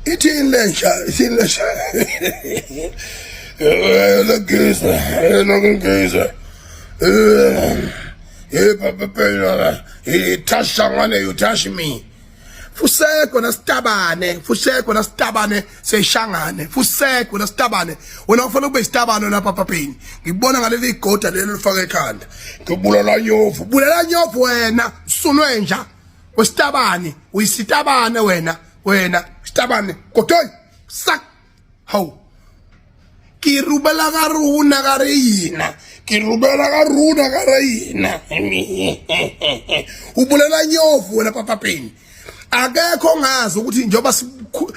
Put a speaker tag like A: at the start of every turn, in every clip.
A: Ithini lenja, ithini lenja. Lokizwe, lokizwe. Eh, papa pela, itasha ngane you touch me. Fuseko nasitabane, fuseko nasitabane seshangane, fuseko nasitabane. Wena ufuna ube isitabane lapha papeni. Ngikubona ngaleli igoda leli olifaka ekhanda. Ngibulala nyovu, bulala nyovu wena, sunwenja. Wesitabane, uyisitabane wena. Wena sitabane kotoy sak hawu ke rubela ka rona ka re yina ke rubela ka rona ka re yina ubulela nyovu wena papapeni akekho ngazi ukuthi njengoba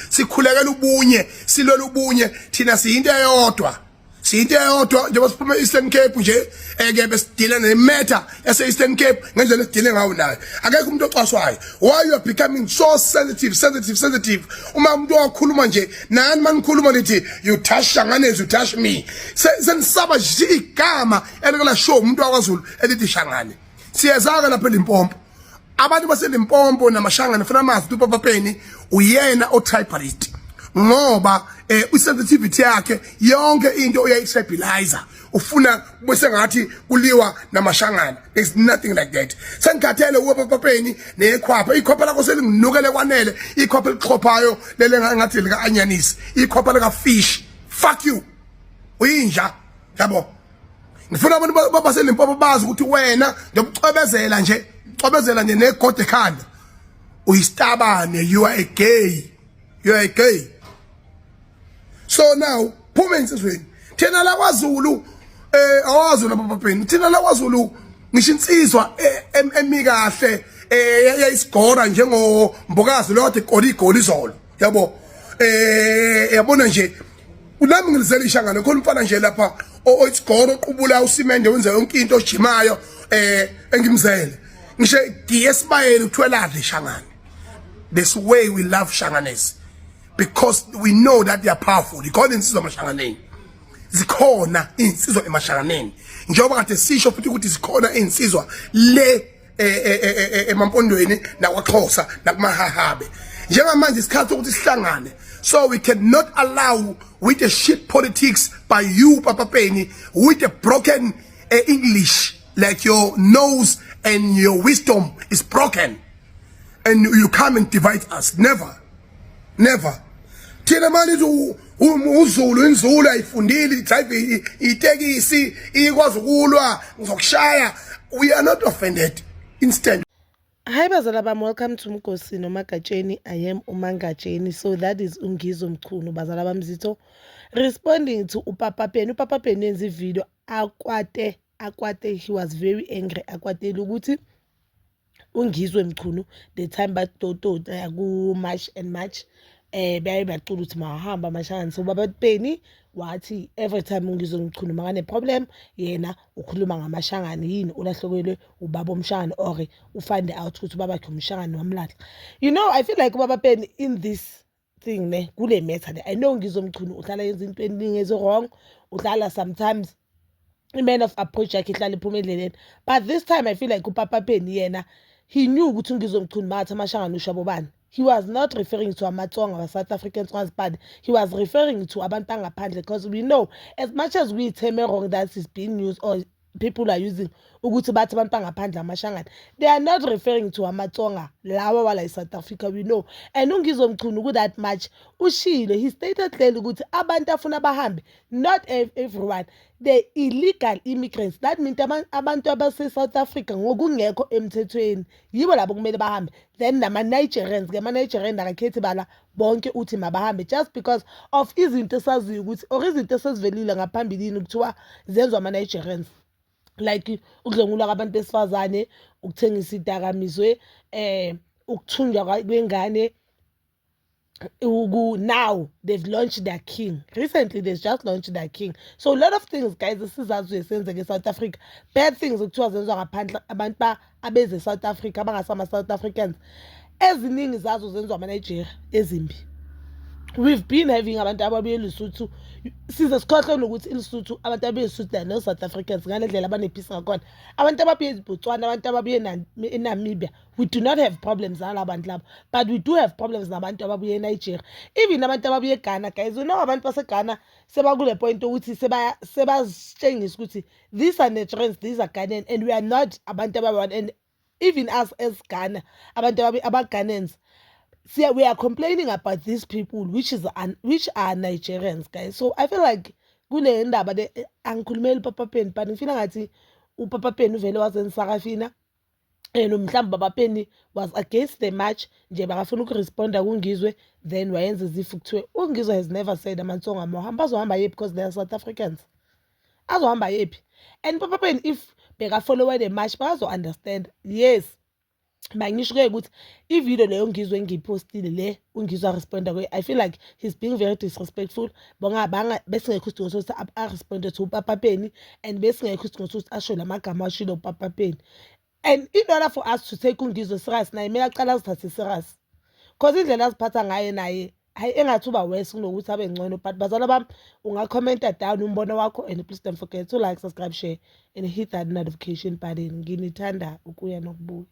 A: sikhulekela ubunye silwela ubunye thina siyinto eyodwa siyinto eyodwa njengoba siphuma e-Eastern Cape nje eke besidile nemetha yase-Eastern Cape ngendlela esidile ngawo nayo akekho umuntu ocwaswayo. Why you are becoming so sensitive, sensitive, sensitive? Uma umuntu wakhuluma nje nani manikhuluma nithi you touch Shanganes, you touch me. Senisaba nje igama elikela show umuntu wakwaZulu elithi Shangane. Siyezaka lapha eLimpopo, abantu baseLimpopo namashangane funa amazi uPapa Penny uyena o-tribalist ngoba i-sensitivity yakhe yonke into uyayi-tribalizer, ufuna bese ngathi kuliwa namashangana. There's nothing like that. Sengikhathele uwe Papa Penny nekhwapha, ikhwapha lakho selinginukele kwanele, ikhwapha elixhophayo lele ngathi lika anyanisi, ikhwapha lika fish. Fuck you, uyinja yabo. Ngifuna abantu baseLimpopo bazi ukuthi wena ngiyokucwebezela nje, cwebezela nje negode ekhanda. Uyisitabane, you are a gay, you are a gay. So now phuma insizweni. Thina la kwaZulu awazi lapha papeni, thina la kwaZulu ngisho insizwa emi kahle yayisigora njengombokazi lo kade igoli igoli izolo yabo, yabona nje nami ngilizela ishangane khona umfana nje lapha oyisigoro oqubula usimende wenza yonke into ojimayo engimzele ngisho giye esibayeni kuthiwa ladle ishangane. This way we love Shanganes because we know that they are powerful. Ikhona insizwa emashanganeni, zikhona insizwa emashanganeni njengoba kade sisho futhi ukuthi zikhona insizwa le emampondweni nakwaXhosa nakumahahabe. Njengamanje isikhathi sokuthi sihlangane, so we cannot allow with the shit politics by you, Papa Penny, with the broken English, like your nose and your wisdom is broken and you come and divide us. Never, never. Thina manje uZulu inzulu ayifundile drive itekisi ikwazi ukulwa ngizokushaya. We are not offended instant.
B: Hi bazala bami, welcome to Mgosi noMagatsheni. I am uMangatsheni. So that is uNgizwe Mchunu, bazala bami zitho, responding to uPapa Penny. UPapa Penny yenza ivideo akwate akwate, he was very angry, akwatela ukuthi uNgizwe Mchunu the time batotota ku March and March baye bacula ukuthi mahamba amashangane. So Baba Penny wathi every time uNgizwe Mchunu makane problem yena ukhuluma ngamashangane, yini ulahlekelwe ubaba omshangane or ufind out ukuthi ubaba wakhe umshangane wamlahla. I feel like ubaba Penny in this thing ne kule matter le, I know Ngizwe Mchunu uhlala yenza into eningi ezi-wrong, uhlala sometimes i-man of approach yakhe ihlala iphuma endleleni, but this time I feel like uPapa Penny yena he knew ukuthi uNgizwe Mchunu makathi amashangane usho abobani. He was not referring to amaTsonga wa-South African Tsongas, but he was referring to abantu bangaphandle, because we know as much as we term wrong that is being used or people are using ukuthi bathi abantu bangaphandle amashangane, they are not referring to amaTsonga lawa wala e-South Africa, we know. And uNgizwe Mchunu ku-that much ushilo, he stated clearly ukuthi abantu afuna bahambe, not everyone, the illegal immigrants. That means abantu abase-South Africa ngokungekho emthethweni yibo labo kumele bahambe. Then nama-Nigerians ke, ama-Nigerian akakhethi bala bonke, uthi mabahambe just because of izinto esaziyo ukuthi or izinto esezivelile ngaphambilini kuthiwa zenziwa ama-Nigerians, like ukudlwengulwa kwabantu besifazane, ukuthengisa idakamizwe, ukuthunjwa kwengane. Now they've launched their king recently, they've just launched their king. So a lot of things, guys, esizaziyo esenzeka e-South Africa, bad things ekuthiwa zenziwa ngaphandle abantu abeze South Africa abangasama-South Africans, eziningi zazo zenziwa ama-Nigeria ezimbi. We've been having abantu ababuye eLesotho. Size sikhohlwe nokuthi iLesotho, abantu ababuye eLesotho, they are no South Africans ngale ndlela abane-peace ngakhona. Abantu ababuye eBotswana, abantu ababuye eNamibia, we do not have problems nalaba bantu labo, but we do have problems nabantu ababuye eNigeria, even abantu ababuye eGhana. Guys, you know abantu baseGhana sebakule point ukuthi sebazitshengisa ukuthi these are Nigerians, these are Ghanaian, and we are not abantu abayi-one. And even us as Ghana, abantu aba-Ghanaians, see, we are complaining about these people which are Nigerians, guys. So I feel like kule ndaba le, angikhulumeli uPapa Penny, but ngifila ngathi uPapa Penny uvele wazenza Sarafina and mhlawumbe Baba Penny was against the march nje, bakafuna ukuresponda kuNgizwe, then wayenza izifu. Kuthiwe uNgizwe has never said amaTsonga mohamba azohamba yephi, because they are South Africans, azohamba yephi? And Papa Penny, if bekafollowe the march, bazo-understand. Yes, mangisho-ke ukuthi ividiyo leyo Ngizwe engiyiphostile le, uNgizwe aresponda kuyo, I feel like he's being very disrespectful. Bonga besingekho isidingo sokuthi aresponde to uPapa Penny, and besingekho isidingo sokuthi asho la magama ashilo uPapa Penny. And in order for us to take uNgizwe serious, naye kumele aqale azithathe serious, 'cause indlela aziphatha ngayo naye, hayi, engathi uba worse kunokuthi abe ngcono. But bazala bami, ungakhomenta down umbono wakho, and please don't forget to like, subscribe, share and hit that notification button. Nginithanda ukuya nokubuya.